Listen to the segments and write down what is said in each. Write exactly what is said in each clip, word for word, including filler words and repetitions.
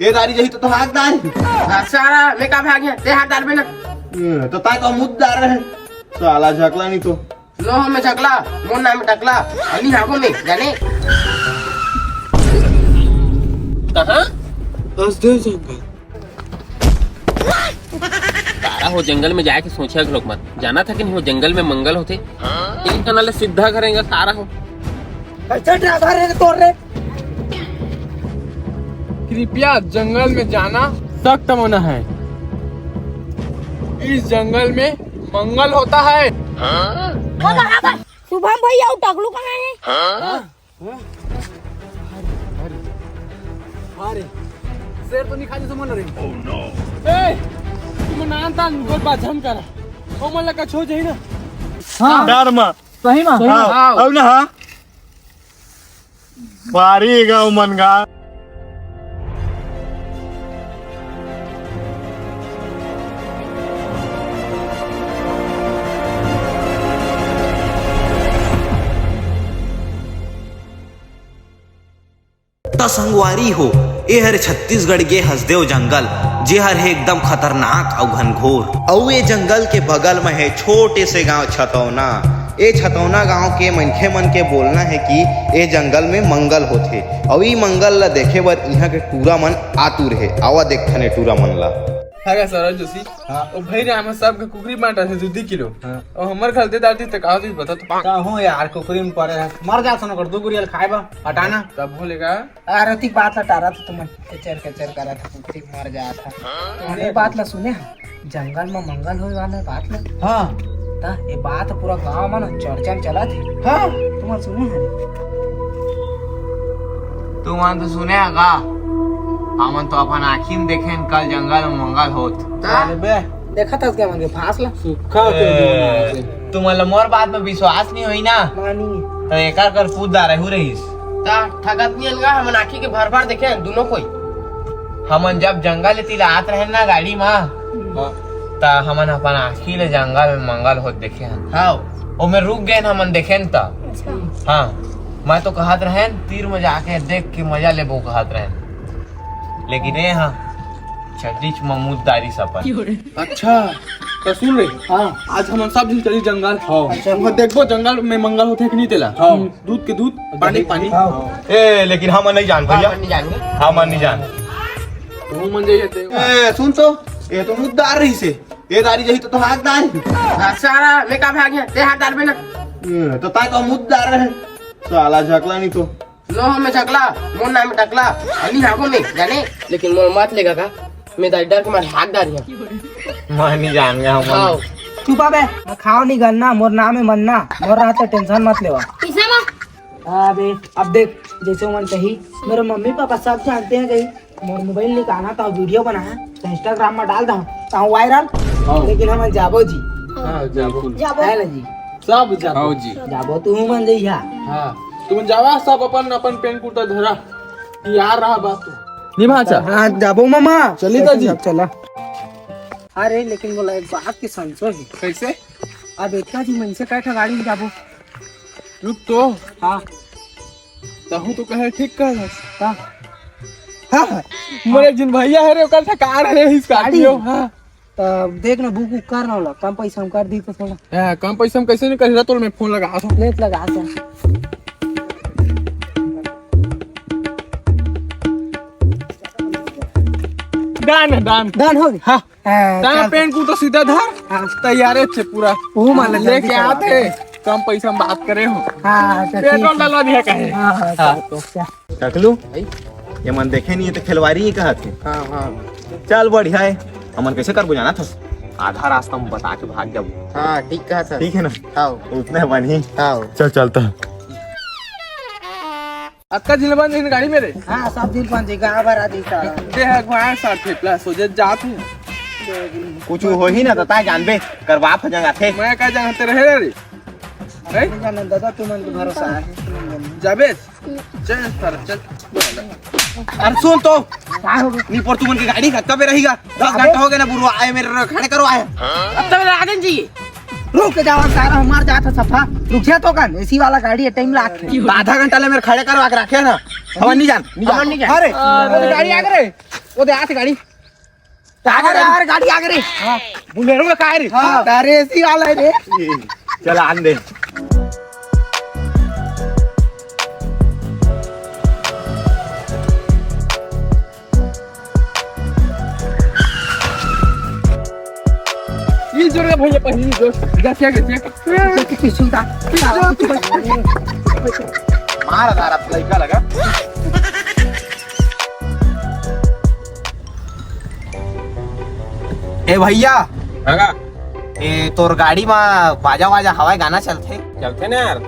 ये दारी जही तो, तो हाथ दारी। हाँ, सारा मैं का भाग गया, ते हाथ डाल बे ना। हम्म, तो ताय तो मुद डाल रहे। साला झकला नहीं तो। लो, मैं झकला, मोर नाम टकला, अली हागो में, जाने? कहाँ? हसदेव जंगल। तारा हो जंगल में जाके सोचे घलोक मत। जाना था कि नहीं, वो जंगल में मंगल होते। एक कना ले सीधा करेंगे तारा हो। कैसे ड्राइवर है तोर रे? कृपया जंगल में जाना सख्त मना है। इस जंगल में मंगल होता है। शुभम भैया, वो टकलू कहाँ है? अरे, शेर तो नहीं खा जैसे मन रही। ए, तुम नान तान गोल बात झन करा। ओ मन लगा छो जाई ना। हाँ। डर मा। सही मा। हाँ, हाँ। अब ना, हाँ। भारी गाँव मन गा। त संगवारी हो, ए हरे छत्तीसगढ़ के हसदेव जंगल, जे हर हे एकदम खतरनाक अउ घनघोर। अउ ए जंगल के बगल म हे छोटे से गांव छतौना। ए छतौना गांव के मनखे मन के बोलना हे कि ए जंगल में मंगल होथे, अउ ई मंगल ल देखे बर इहां के टूरा मन आतुर हे। आवा देखथन ए टूरा मन ला। हाँ गा सरोज जोशी, हाँ। ओ भाई रे, हमर सब के कुकरी बांटा थे दू दू किलो। हाँ। ओ हमर घर दे डालती त का होती बता तो। का हो यार, कुकरी में पड़े है, मर जा सनो कर दू गुरियल खाए बा, हटाना। तब बोलेगा। आरती बात ला टारा था तुमन, केचर केचर करा था, कुकरी मर जा था। अरे बात ला सुने हा, जंगल में मंगल होए वाला बात ला। हाँ। ता ये बात पूरा गांव में ना चर्चा में चला थे। हाँ। तुमन सुने हा? तुमन तो सुने हा का? हमन तो अपन आँखी में देखे हन कल जंगल में मंगल होत। का? अरे बे। देखा था क्या मन के फांस ला? सुखा होते ए, हो तुमन ला मोर बात में विश्वास नहीं होई ना? मानी। तो एकर कर पूत दार रहू रहीस। ता ठगत नहीं अलगा, हमन आँखी के भर भर देखे हन दोनों कोई। हमन जब जंगल ले तिला आत रहन ना गाड़ी मा, हाँ। ता हमन अपन आँखी ले जंगल में मंगल होत देखे हन। हाँ। ओमे रुक गए हमन देखेन ता। अच्छा। हाँ। मैं तो कहत रहेन, तीर में जाके देख के मजा लेबो कहत रहेन, लेकिन ए हा छत्तीस ममूद दारी सपन। अच्छा, तो सुन रे। हाँ। आज हमन सब झन चली जंगल। हाँ। अच्छा। वहाँ देखबो जंगल में मंगल होथे कि नहीं तेला। हाँ। दूध के दूध, पानी के पानी। हाँ। ए, लेकिन हमन नहीं जान भैया। हमन नहीं जान। हमन नहीं जान। तू मन जाइए ते। ए, सुन तो, ये तो मुद्दा रही से। ये दारी जही तो, तो हाथ दारी। हाँ, सारा, मैं का भाग गया? ते हाथ डाल बे ना। ए, तो ताय तो मुद्दा रहे। साला झकला नहीं तो। लो, मैं झकला, मोर नाम टकला, अली हागो में, जाने? लेकिन मोर मत लेगा का? मैं दाई डर के मारे हाथ डाल दिया। मैं नहीं जान गया हम। हाँ। चुपा बे, मैं खाओ नहीं गन्ना, मोर नाम है मन्ना, मोर रहता टेंशन मत लेवा। किसे मा? अबे, अब देख, जैसे मन कही, मेरे मम्मी पापा सब जानते हैं कहीं, मोर मोबाइल निकालना तो वीडियो बना है, तो Instagram में डाल दा, तो वायरल, हाँ। लेकिन हम जाबो जी। हाँ, जाबो। जाबो। है ना जी? सब जाबो। हाँ जी। जाबो, तू मन जइहा। हाँ, तुम जावा सब अपन, अपन पेंट कुर्ता धरा, तैयार रहा बात। नहीं भाचा। हाँ, जाबो मामा। चली ता जी। चला। अरे, लेकिन बोला एक बात के संशय है। कैसे? अब इतना जी मनसे कैठा गाड़ी में जाबो? रुक तो। हाँ। तहू तो कहे ठीक कहलस। का? हाँ, मोर एक झन भैया है रे, ओकर ठा कार है, गाड़ी? Scorpio, हाँ। तब देख ना, बुक उक कर ना ओला, कम पैसा में कर दी तो थोड़ा। हाँ, कम पैसा में कैसे नहीं कर रहा, तो मैं फोन लगा था। ले लगा था। Done है, done। Done हो गया? हाँ। हाँ, तारा चल। पेंट कुर्ता सीधा धर। हाँ। तैयारे छे पूरा। वो मान ले, लेके जल्दी आते। कम पैसा में बात करे हो। हाँ, अच्छा, पेट्रोल ठीक है। डाला भी है कहे। हाँ, हाँ, हाँ। चल, तो क्या? टकलू, भाई। ये मन देखे नहीं है तो खिलवारी ही कहा थे। हाँ, हाँ। चल बढ़िया है। हमन कैसे करबो जाना था? आधा रास्ता में बता के भाग जाबो। हाँ, ठीक कहा था। ठीक है ना? हाँ। उतने बनी। हाँ। चल चलता। अतका झिलबन झिन गाड़ी में रे। हाँ, सब झिलबन झिन, गाँव भर आ जइसा। दे है घोड़ा साथ फेफला, सोचे जात है। कुछ होही ना, तो ताय जानबे, करवा फजंग आथे। मैं का जानते रहे रे? हैं? नहीं जानन दादा, तुमन के भरोसा है। जाबे? चल, सर, चल। अरे सुन तो। का हो गया? नहीं पर तुमन के गाड़ी का तबे रहेगा। दस घंटा हो गया ना बुरुआ आए, मेरे रो-, खड़े करो आए। अब तक आ गए जी। रुक के जावा सारा, हमार जात है सफा। रुक जा तो कन, एसी वाला गाड़ी है, टाइम लाग। आधा घंटा ले मेरे खड़े करवा के रखे ना। हमन नहीं जान, नहीं जान। हमन नहीं जान। अरे, अरे, गाड़ी आ गए रे। वो दे, आथे गाड़ी। अरे यार, गाड़ी आ गई रे। हाँ, बोलेरो में का है रे? हाँ, अरे एसी वाला है रे। चल, आन दे। ये जोर का भैया, पहली जोर। इधर क्या कहते हैं? मार सारा लड़का लगा। ए भैया, हाँ का? ए तोर गाड़ी मा बाजा वाजा हवय, गाना चलथे? चलथे ना यार।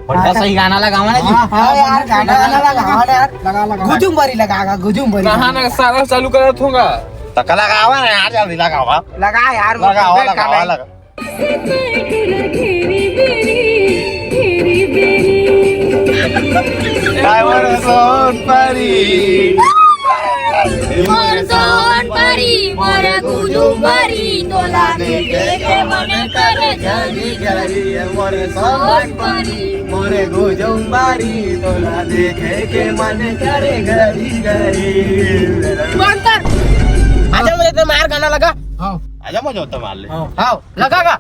बढ़िया सही गाना लगावा ना जी। हाँ, हाँ, हाँ यार, गाना, गाना लगावा ना यार। लगा, लगा। गुजुम्बरी लगा, गुजुम्बरी। कहाँ ना सारा चालू करत होगा। तक लगावा ना यार, जल्दी लगावा। लगा यार, वो लगावा, तो लगावा, लगा। ड्राइवर सोन परी। मोर सोन परी, मोर गुजुम्बरी, तोला देखे के मन करे गरी गरी। मोर सोन परी, मोर गुजुम्बरी, तोला देखे के मन करे गरी गरी। बंद कर। आजा, मुझे तो मार गाना लगा। हाँ। आजा, मजा होता मार ले। हाँ। हाँ, लगा का?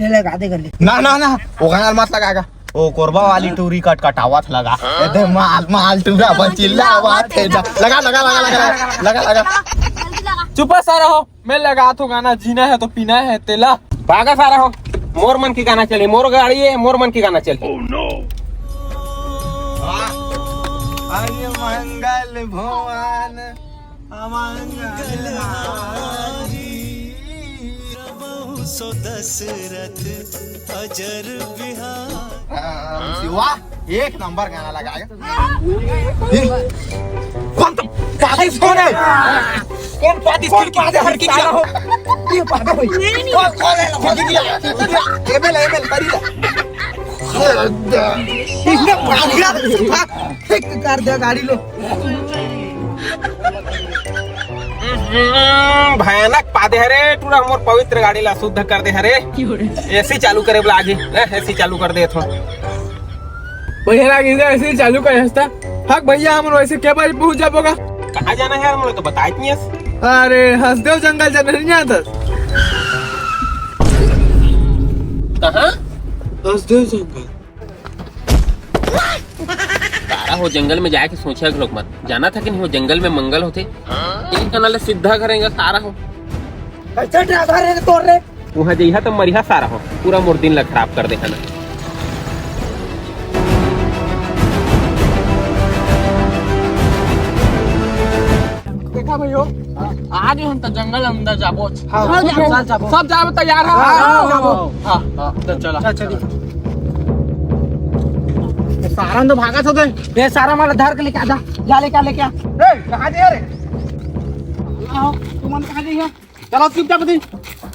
ले, लगा दे गली। ना, ना, ना, वो गाना मत लगाएगा। ओ कोरबा वाली टूरी कट कटावत लगा। ए दे माल, माल टूरा बचिल्ला बात है जा। लगा, लगा, लगा, लगा, लगा, लगा। चुप सारा हो, मैं लगा तो गाना, जीना है तो पीना है तेला। भागा सारा हो, मोर मन की गाना चली, मोर गाड़ी है, मोर मन की गाना चली। अरे मंगल भवन। अमंगलहारी। सो दशरथ अजर बिहार। राम शिवा, एक नंबर गाना लगाएगा। कौन तो पागल कौन है? कौन पागल, कौन पागल है? हर की क्या हो? ये पागल है। कौन, कौन है? खिड़की दिया, खिड़की दिया। एमएल, एमएल, करी ला। इसने पागल, हाँ, ठीक कर दिया गाड़ी लो। हम्म, भयानक पादे हरे, टूरा मोर पवित्र गाड़ी ला शुद्ध कर दे हरे। एसी चालू करे बोला आज ही, ले, एसी चालू कर दे थो। भैया लाग इधर एसी चालू करे हस्ता। हक भैया, हम वैसे के बारी पहुंच जाबोगा? कहाँ जाना है यार, मुझे तो बताए नहीं है। अरे हसदेव जंगल जाना नहीं आता। कहाँ? हसदेव जंगल। सारा हो जंगल में जाके सोचा घलोक मत। जाना था कि नहीं हो जंगल में मंगल होते। एक कना ले सीधा करेंगे सारा हो। कैसे ड्राइवर है तोर रे? वहाँ जइहा तो मरिहा सारा हो। पूरा मोर दिन ला खराब कर दे है ना। देखा भाई हो, आज हम तो जंगल अंदर जाबो। हाँ, हाँ, जाबो। चल, जाबो। सब जाबो तैयार है? हाँ, हाँ, हाँ, जाबो। हाँ, हाँ, तो चला। चल, चलिए। सारा तो भागत होते। ये सारा माल धर के लेके आ जा। जा लेके आ, लेके आ। ए, कहाँ जाइया रे? आओ, तुमन कहाँ जाइया? चलो चुपचाप दिन।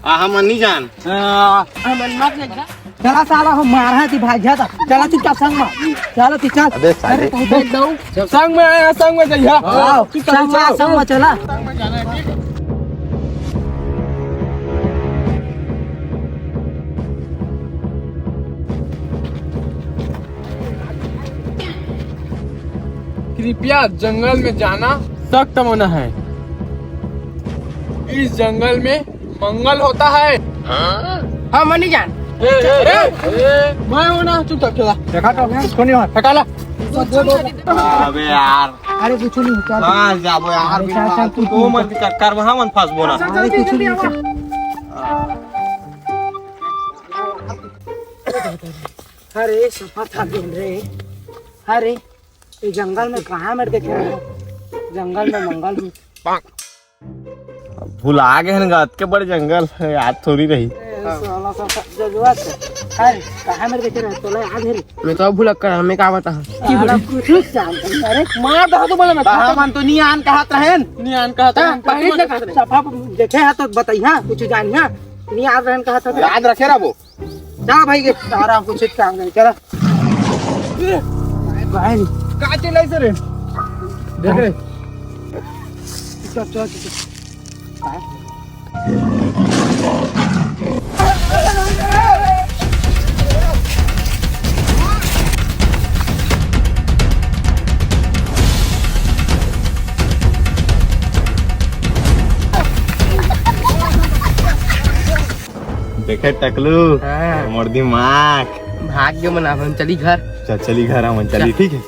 आ, हम नहीं जान। आ, हम मत ले जा। चला साला, हम मारा है, तू भाग जा था। चला चुपचाप संग में। चला तू चल। अबे साले। अरे, तू बैठ जाओ। संग में आया, संग में जाइया। आओ, चुपचाप संग में, चलो। संग में चला। कृपया जंगल में जाना सख्त मना है। इस जंगल में मंगल होता है। हाँ, मैं नहीं जान। ए, ए, ए, ए, मैं हूँ ना, चुपचाप चला। देखा तो, कुछ नहीं हुआ। हटा ला। अबे यार। अरे, कुछ नहीं हुआ। हाँ, जाबो यार, अरे, बिना चल, चल, तू कुछ तो नहीं मन हुआ। के चक्कर में हमन फंसबो ना। अरे, कुछ नहीं हुआ। अरे, सफा था दिन रे। अरे, ये जंगल में कहाँ मेर देखे रहे? जंगल में मंगल हूँ। भुला गए हैं गा, अतके बड़े जंगल है, याद थोड़ी रही। ए, साला सा, सा, जजुआ से। अरे, कहाँ मेर देखे रहे? तोला याद है रे? मैं तो भुलक्कड़, हमें का बता? साला कुछ जानता नहीं। अरे, मार दहा तो बोला मैं। कहाँ मन तो नियान कहत रहेन? नियान कहत रहेन, हाँ, पहले से कहत रहेन। सफा देखे है तो बताइहा, कुछ जानिहा। नियान रहन कहत है। याद रखे रहा वो। जा भाई, ये सारा कुछ काम नहीं, चला। भाई, का चिल्लाई से रे? देख रे। चल, चल, चल, चल। देखे टकलू, हाँ। मोर दिमाग। भाग के मन, अपन चली घर। चल, चली घर, हमन चली, चल। ठीक है।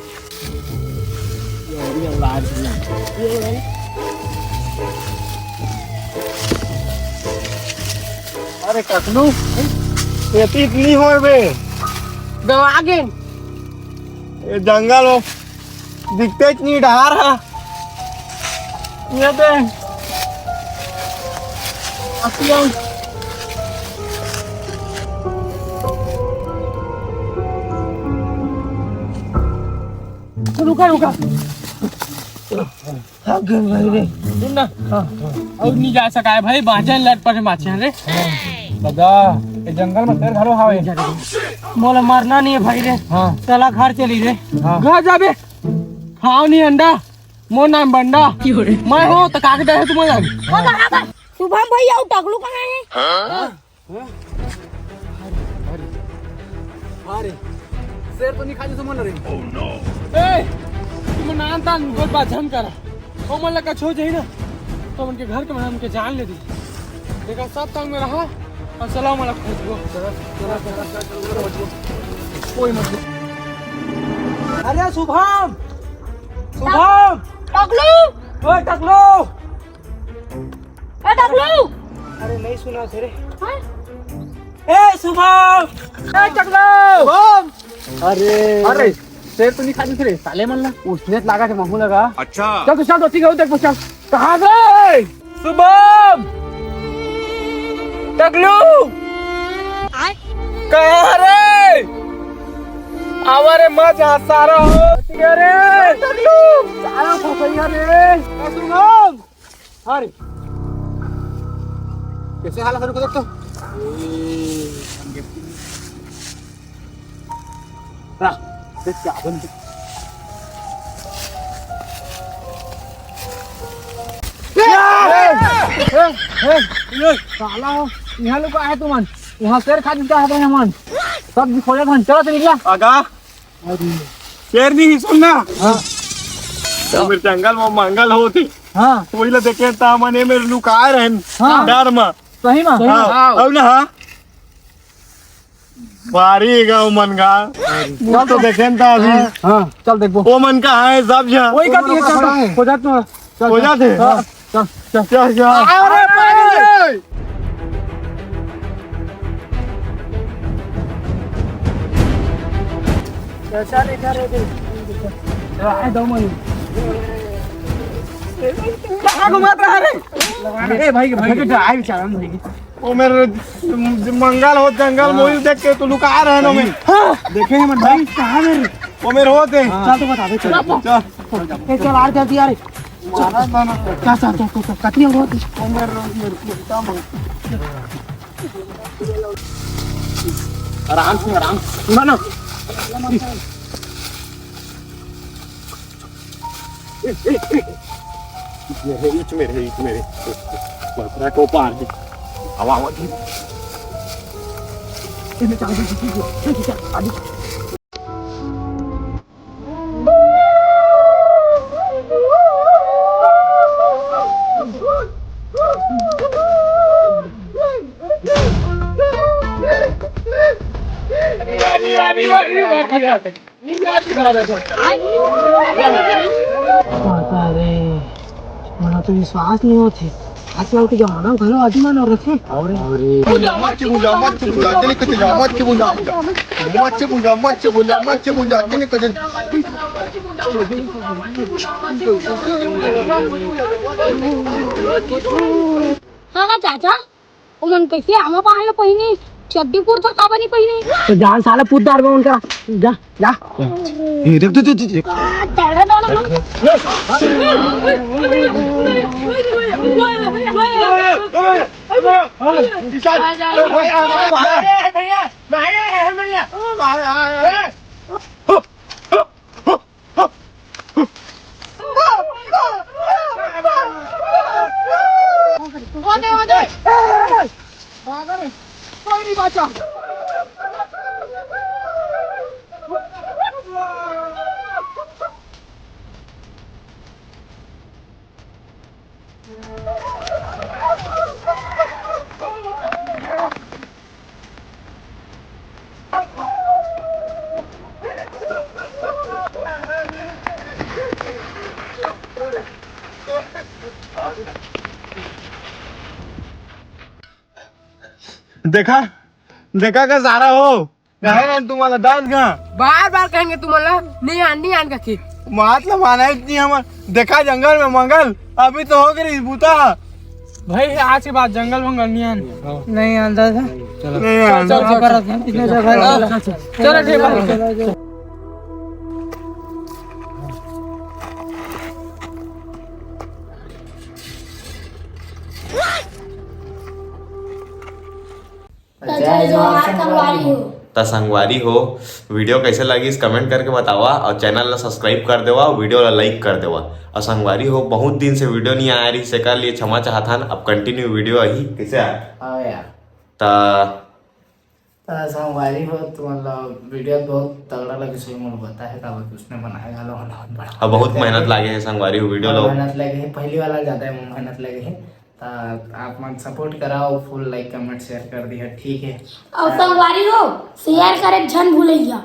अरे टकलू, ये तीत नहीं हो बे। गवा गेन। ये जंगल हो, दिखते नहीं डहार है। ये दे। असली हम। रुका, रुका। थक गए भाई रे। सुन ना। हाँ। अउ नहीं जा सकाय भाई, बाँचे लट पर बाँचे रे। दादा, ये जंगल में शेर घलो हावे। मोला मरना नहीं है भाई रे। हाँ। चला घर चली रे। हाँ। घर जाबे। खाओ नहीं अंडा। मोर नाम बंडा। मैं हो तो काके दे तुम्हारे आगे। शुभम भाई, अउ टकलू कहाँ है? अरे, शेर तो नहीं खा जैसे मन रही। ए, तुम नान तान गोल बात झन करा। ओ मन लगा छो जाई ना, तो उनके घर के मन उनके जान ले दी। देखा सब तंग में रहा, और सलाम वाला खोज गो। कोई मत। अरे शुभम, शुभम, टकलू। ओए टकलू। ए टकलू। अरे नहीं सुना थे रे। हाँ? ए शुभम। ए टकलू। शुभम। अरे। अरे, शेर तो नहीं खा थे रे, साले मन ला। उसने लगा थे महू लगा। अच्छा। चल तो चल, तो ठीक है, देख चल। कहाँ गए? शुभम। टकलू। कहाँ रे? आवा रे, मजा सारा हो। अरे टकलू, सारा फंस गया रे। शुभम। अरे, कैसे हालत है, रुको देख तो। रा, देख क्या बन। ए, ए, ए, ए, साला हो, यहाँ लोग आए तुमन, वहाँ शेर खा जीता है हमन, सब खोजा था, चलो तो निकला। आगा। अरे। शेरनी ही सुन ना। हाँ। तो मेरे जंगल में मंगल होते। हाँ। वही ला देखे ता मने मेरे लुकाए रहन। हाँ। डर में। सही में? हाँ। हाँ। अब ना, हाँ। बारी गाँव मन का। वो तो देखे ता अभी। हाँ। हाँ, चल देखबो। वो मन का है सब जा। वही का वो लोग चल, खड़ा है। हो जा तू। चल, हो चल। जाते हैं। हाँ। चल, चल। चल, चल। अरे, पानी रे। कैसा रे, क्या रे, रे? आए दो मनी। कहाँ घुमात रहा रे? ए भाई, भाई, तो आए बेचारा भाई। वो मेरे मंगल हो, जंगल हाँ। मोइल देख के तू लुका रहे ना मैं। हाँ। देखे हैं मन भाई, कहाँ मेरे? वो मेरे होते। हाँ। चल तो बता दे, चल। चल। ए, चल, आ जल्दी आ रे। मारा था ना। क्या साथ हो, तो कतरी हो? वो मेरे, मेरे, मेरे, आराम से, आराम से। ना, ना। ए, ए, ए। ये है, ईच में रहे, ईच में रहे। पकड़ा को पार है। आवा, आवा, धीरे। ए, मैं चाबी दे, दे, दे, दे, दे, चाबी। पता रे, मोला तो विश्वास नहीं होत हे। आजकल के जमाना में घलो आदमी मन औरत हे। अरे। हाँ, हाँ, चाचा। ओमन कइसे आमा पाए ल पहिने, चड्डी कुर्ता काबर नइ पहिने? तो जान साला पूत डारबे ओमन करा। जा, जा। ये देख, देख, देख, देख। आ, तेरे दोनों लोग। देखा, देखा का सारा हो, कहे ना तुम्हाला दान का? बार बार कहेंगे तुम्हाला, नहीं आन, नहीं आन का। मात ला माना ही नहीं हमर। देखा जंगल में मंगल, अभी तो हो गई बूता। भाई, आज के बाद जंगल वंगल नहीं आन। नहीं आन दादा। नहीं आन। चल, चल, चल, चल। चलो, ठीक है। जय जोहार संगवारी हो। त संगवारी हो, वीडियो कैसे लगिस कमेंट करके बतावा और चैनल ला सब्सक्राइब कर देवा, वीडियो ला लाइक कर देवा। और संगवारी हो, बहुत दिन से वीडियो नहीं आया रही, सेकर लिए क्षमा चाहत हन। अब कंटिन्यू वीडियो आही। कैसे आया? हाँ यार। त त संगवारी हो, तो मतलब वीडियो बहुत तगड़ा लगे, सही मोर बता है, काबर कि उसने बनाया घलो बहुत बड़ा। अब बहुत मेहनत लागे है संगवारी हो वीडियो लो। मेहनत लगे है, पहली वाला ज्यादा मेहनत लगे है। त आप मन सपोर्ट कराओ, फुल लाइक कमेंट शेयर कर दिया, ठीक है। और संगवारी हो, शेयर करे झन भूलैया।